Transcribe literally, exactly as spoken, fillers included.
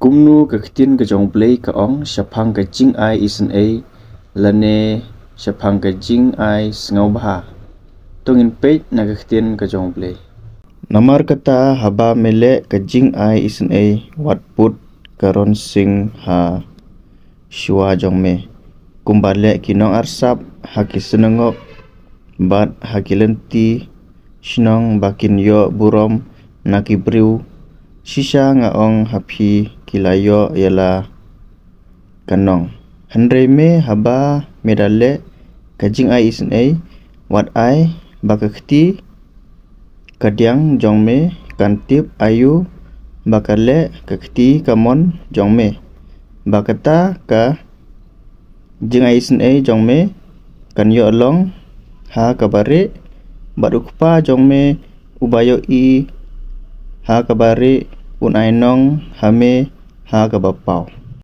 Kumno ka ktien ka jong U Blei ka ong shaphang ka jingai isynei lane shaphang ka jingai sngewbha? To ngin peit na ka ktien ka jong U Blei. Namar kata haba me leh ka jingai isynei, wat put ka ronsing ha shuwa jong me, kumba leh ki nongarsap ha ki synagog bad ha ki lynti shnong, ba kin ïoh burom na ki briew. Shisha nga ong ha phi, ki la ïoh ïa la ka nong. Hynrei me, haba me da leh ka jingai isynei, wat ai ba ka kti kadiang jong me kan tip aïu ba ka leh ka kti kamon jong me, ba kata ka jingai isynei jong me kan ïoh long ha kaba rieh, bad U Kpa jong me uba ïohi ha kaba rieh un ai nong ha me ha kaba paw.